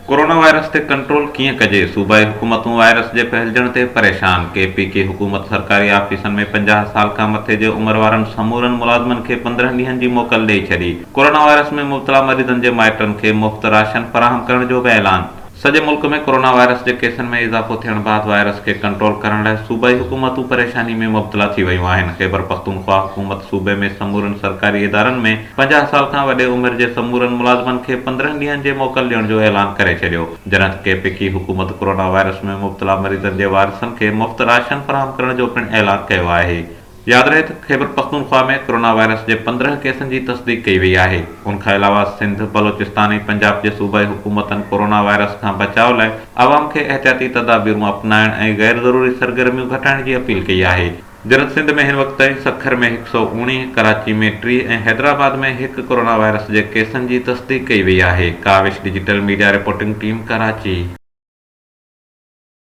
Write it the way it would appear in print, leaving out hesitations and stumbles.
Corona virus تي control ڪيئن ڪجي؟ صوبائي حڪومتون وائرس جي ڦهلجڻ تي پريشان، ڪي پي ڪي حڪومت سرڪاري آفيسن ۾ 50 سال کان مٿي جي عمر وارن سمورن ملازمن کي 15 ڏينهن جي موڪل ڏئي ڇڏي، ڪورونا وائرس ۾ مبتلا مريضن جي مائٽن کي مفت راشن فراهم ڪرڻ جو به اعلان. سڄي ملڪ ۾ ڪورونا وائرس جي ڪيسن ۾ اضافو ٿيڻ بعد وائرس کي ڪنٽرول ڪرڻ لاء صوبائي حڪومتون پريشاني ۾ مبتلا ٿي ويون آهن. خيبرپختونخوا حڪومت صوبي ۾ سمورن سرڪاري ادارن ۾ 50 سال کان وڏي عمر جي سمورن ملازمن کي 15 ڏينهن جي موڪل ڏيڻ جو اعلان ڪري ڇڏيو. جڏهن ته ڪي پي ڪي حڪومت ڪورونا وائرس ۾ مبتلا مريضن جي وارثن کي مفت راشن فراهم ڪرڻ جو پڻ اعلان ڪيو آهي. ياد رهي ته خيبرپختونخوا ۾ ڪورونا وائرس جي 15 ڪيسن جي تصديق ڪئي وئي آهي. ان کان علاوه سنڌ، بلوچستان ۽ پنجاب جي صوبائي حڪومتن ڪورونا وائرس کان بچاء لاء عوام کي احتياطي تدابيرون اپنائڻ ۽ غير ضروري سرگرميون گهٽائڻ جي اپيل ڪئي آهي. جڏهن ته سنڌ ۾ هن وقت تائين سکر ۾ 119، ڪراچي ۾ 30 ۽ حيدرآباد ۾ هڪ ڪورونا وائرس جي ڪيسن جي تصديق ڪئي وئي آهي. Kawish digital media reporting team Karachi.